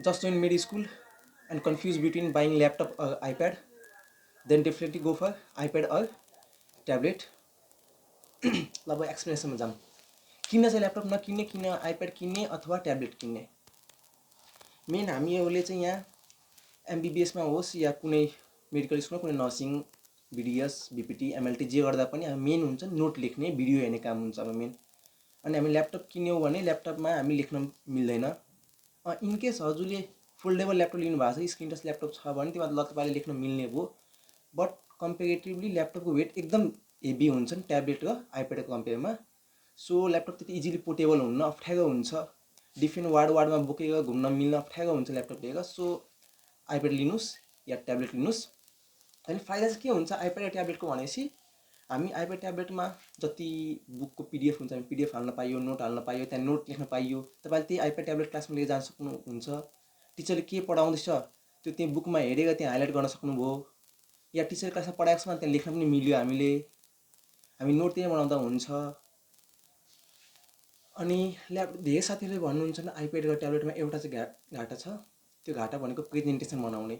just joined mid school and confused between buying laptop or iPad, then definitely go for iPad or tablet. ल अब एक्सप्लेनेसनमा जाऊँ। किन चाहिँ laptop नकिन्ने, किन आइप्याड किन्ने अथवा ट्याब्लेट किन्ने। मेन हामीहरूले चाहिँ यहाँ एमबिबिएसमा होस् या कुनै मेडिकल स्कुलमा कुनै नर्सिङ बिडिएस बिपिटी एमएलटी जे गर्दा पनि हामी मेन हुन्छ नोट लेख्ने भिडियो हेर्ने काम हुन्छ अब मेन। अनि हामी ल्यापटप किन्यौँ भने ल्यापटपमा हामी लेख्न मिल्दैन। इनकेस हजुरले फोल्डेबल ल्यापटप लिनु भएको छ, स्क्रिन टच ल्यापटप छ भने त्यो ल तपाईँले लेख्न मिल्ने भयो। बट कम्पेरेटिभली ल्यापटपको वेट एकदम हेभी हुन्छ नि ट्याब्लेट र आइप्याडको कम्पेयरमा। सो ल्यापटप त्यति इजिली पोर्टेबल हुन्न, अप्ठ्यारो हुन्छ। डिफ्रेन्ट वार्डमा बोकेर घुम्न मिल्न अप्ठ्यारो हुन्छ ल्यापटप लिएर। सो आइप्याड लिनुहोस् या ट्याब्लेट लिनुहोस्। अनि फाइदा चाहिँ के हुन्छ आइप्याड र ट्याब्लेटको भनेपछि हामी आइप्याड ट्याब्लेटमा जति बुकको पिडिएफ हुन्छ हामी पिडिएफ हाल्न पाइयो, नोट हाल्न पाइयो, त्यहाँ नोट लेख्न पाइयो। तपाईँले त्यही आइप्याड ट्याब्लेट क्लासमा लिएर जान सक्नुहुन्छ। टिचरले के पढाउँदैछ त्यो त्यही बुकमा हेरेर त्यहाँ हाइलाइट गर्न सक्नुभयो, या टिचर क्लासमा पढाएको छ भने त्यहाँ लेख्न पनि मिल्यो हामीले। हामी नोट त्यही बनाउँदा हुन्छ। अनि धेरै साथीहरूले भन्नुहुन्छ नि आइप्याड र ट्याब्लेटमा एउटा चाहिँ घाटा छ, त्यो घाटा भनेको प्रेजेन्टेसन बनाउने।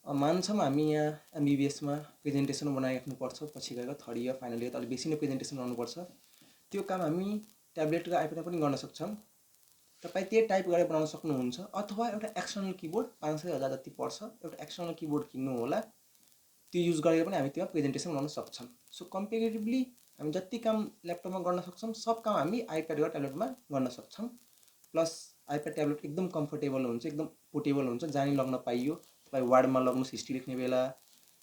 मान्छौँ हामी यहाँ एमबिबिएसमा प्रेजेन्टेसन बनाइराख्नुपर्छ, पछि गएर थर्ड इयर फाइनल इयर त अलिक बेसी नै प्रेजेन्टेसन बनाउनुपर्छ। त्यो काम हामी ट्याब्लेट र आइप्याडमा पनि गर्न सक्छौँ। तपाईँ त्यही टाइप गरेर बनाउन सक्नुहुन्छ। अथवा एउटा एक्सटर्नल किबोर्ड 500,000 जति पर्छ, एउटा एक्सटर्नल किबोर्ड किन्नु होला। त्यो युज गरेर पनि हामी त्यसमा प्रेजेन्टेसन बनाउन सक्छौँ। सो कम्पेरेटिभली हामी जति काम ल्यापटपमा गर्न सक्छौँ सब काम हामी आइप्याड र ट्याब्लेटमा गर्न सक्छौँ। प्लस आइप्याड ट्याब्लेट एकदम कम्फर्टेबल हुन्छ, एकदम पोर्टेबल हुन्छ, जानी लग्न पाइयो। तपाईँ वार्डमा लग्नुहोस् हिस्ट्री लेख्ने बेला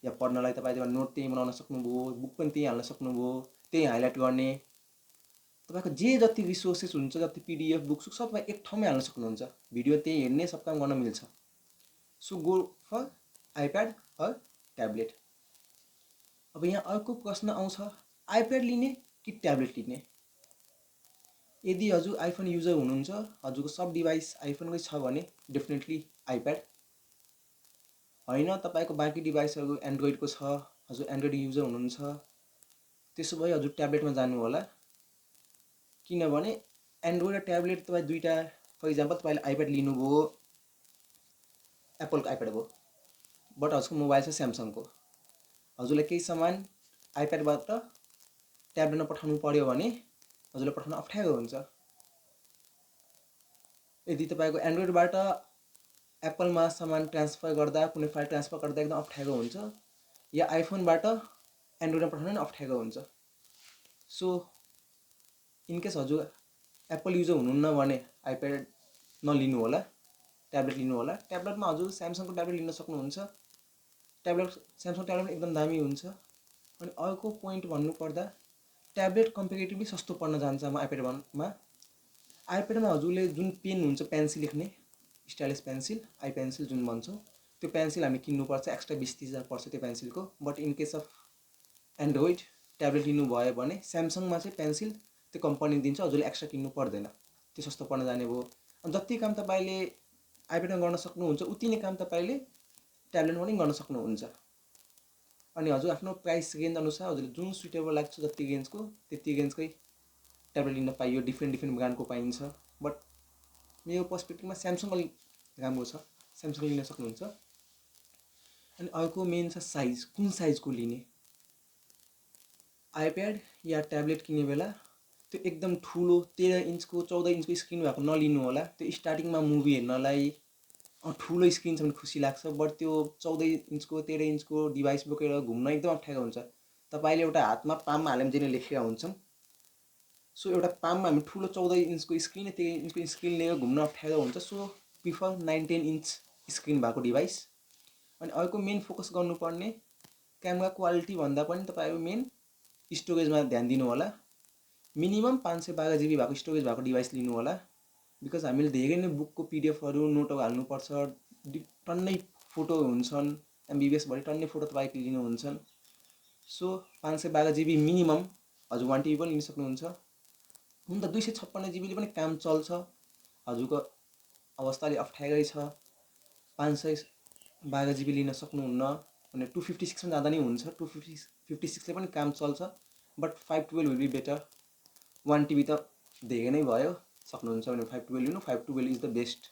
या पढ्नलाई तपाईँ त्यसमा नोट त्यही बनाउन सक्नुभयो, बुक पनि त्यही हाल्न सक्नुभयो, त्यही हाइलाइट गर्ने। तपाईँको जे जति रिसोर्सेस हुन्छ, जति पिडिएफ बुक्स सब तपाईँ एक ठाउँमै हाल्न सक्नुहुन्छ। भिडियो त्यही हेर्ने, सब काम गर्न मिल्छ। So go for iPad or tablet. अब यहाँ अर्को प्रश्न आउँछ, आइप्याड लिने कि ट्याब्लेट लिने। यदि हजुर आइफोन युजर हुनुहुन्छ, हजुरको सब डिभाइस आइफोनकै छ भने डेफिनेटली आइप्याड। होइन तपाईँको बाँकी डिभाइसहरू एन्ड्रोइडको छ, हजुर एन्ड्रोइड युजर हुनुहुन्छ, त्यसो भए हजुर ट्याब्लेटमा जानु होला। किनभने एन्ड्रोइड र ट्याब्लेट तपाईँ दुईवटा, फर इक्जाम्पल तपाईँले आइप्याड लिनुभयो, एप्पलको आइप्याड भयो, बट हजुरको मोबाइल छ स्यामसङको। हजुरलाई केही सामान आइप्याडबाट ट्याब्लेटमा पठाउनु पर्यो भने हजुरलाई पठाउन अप्ठ्यारो हुन्छ। यदि तपाईँको एन्ड्रोइडबाट एप्पलमा सामान ट्रान्सफर गर्दा, कुनै फाइल ट्रान्सफर गर्दा एकदम अप्ठ्यारो हुन्छ, या आइफोनबाट एन्ड्रोइडमा पठाउन पनि अप्ठ्यारो हुन्छ। सो इनकेस हजुर एप्पल युजर हुनुहुन्न भने आइप्याड नलिनु होला, ट्याब्लेट लिनु होला। ट्याब्लेटमा हजुर स्यामसङको ट्याब्लेट लिन सक्नुहुन्छ। ट्याब्लेट स्यामसङ ट्याब्लेट एकदम दामी हुन्छ। अनि अर्को पोइन्ट भन्नुपर्दा ट्याब्लेट कम्पेरेटिभली सस्तो पर्न जान्छ आइप्याडमा। आइप्याडमा हजुरले जुन पेन हुन्छ पेन्सिल लेख्ने, स्टाइलिस पेन्सिल, आई पेन्सिल जुन भन्छौँ, त्यो पेन्सिल हामी किन्नुपर्छ, एक्स्ट्रा 20-30 हजार पर्छ त्यो पेन्सिलको। But in case of android tablet लिनुभयो भने स्यामसङमा चाहिँ पेन्सिल त्यो कम्पनी दिन्छ, हजुरले एक्स्ट्रा किन्नु पर्दैन, त्यो सस्तो पर्न जाने भयो। अनि जति काम तपाईँले आइप्याडमा गर्न सक्नुहुन्छ उति नै काम तपाईँले ट्याब्लेटमा पनि गर्न सक्नुहुन्छ। अनि हजुर आफ्नो प्राइस रेन्ज अनुसार हजुरले जुन सुटेबल लाग्छ जति रेन्जको त्यति रेन्जकै ट्याब्लेट लिन पाइयो। डिफ्रेन्ट ब्रान्डको पाइन्छ। बट मेरो पर्सपेक्टिभमा स्यामसङ अलिक राम्रो छ, स्यामसङ लिन सक्नुहुन्छ। अनि अर्को मेन छ साइज, कुन साइजको लिने। आइप्याड या ट्याब्लेट किन्ने बेला त्यो एकदम ठुलो 13 इन्चको 14 इन्चको स्क्रिन भएको नलिनु होला। त्यो स्टार्टिङमा मुभी हेर्नलाई ठुलो स्क्रिन छ भने खुसी लाग्छ, बट त्यो 14 इन्चको 13 इन्चको डिभाइस बोकेर घुम्न एकदम अप्ठ्यारो हुन्छ। तपाईँले एउटा हातमा पाममा हाल्यो भने जेले लेखेका हुन्छौँ। सो एउटा पाममा हामी ठुलो 14 इन्चको स्क्रिन 13 इन्चको स्क्रिन लिएर घुम्न अप्ठ्यारो हुन्छ। सो प्रिफर 9-10 इन्च स्क्रिन भएको डिभाइस। अनि अर्को मेन फोकस गर्नुपर्ने क्यामेरा क्वालिटी भन्दा पनि तपाईँको मेन स्टोरेजमा ध्यान दिनु होला। मिनिमम 512 GB भएको स्टोरेज भएको डिभाइस लिनु होला। बिकज हामीले धेरै नै बुकको पिडिएफहरू नोटहरू हाल्नुपर्छ, टन्नै फोटो हुन्छन्, एमबिबिएसभरि टन्नै फोटो तपाईँको लिनुहुन्छन्। सो 512 GB मिनिमम, हजुर 1 TB पनि लिन सक्नुहुन्छ। हुन त 256 GB पनि काम चल्छ, हजुरको अवस्था अलि अप्ठ्यारै छ, 512 GB लिन सक्नुहुन्न भने 256 जाँदा नै हुन्छ। 256ले पनि काम चल्छ, but 512 will be better. 1 TB त धेरै नै भयो, सक्नुहुन्छ भने 512 लिनु। 512 इज द बेस्ट।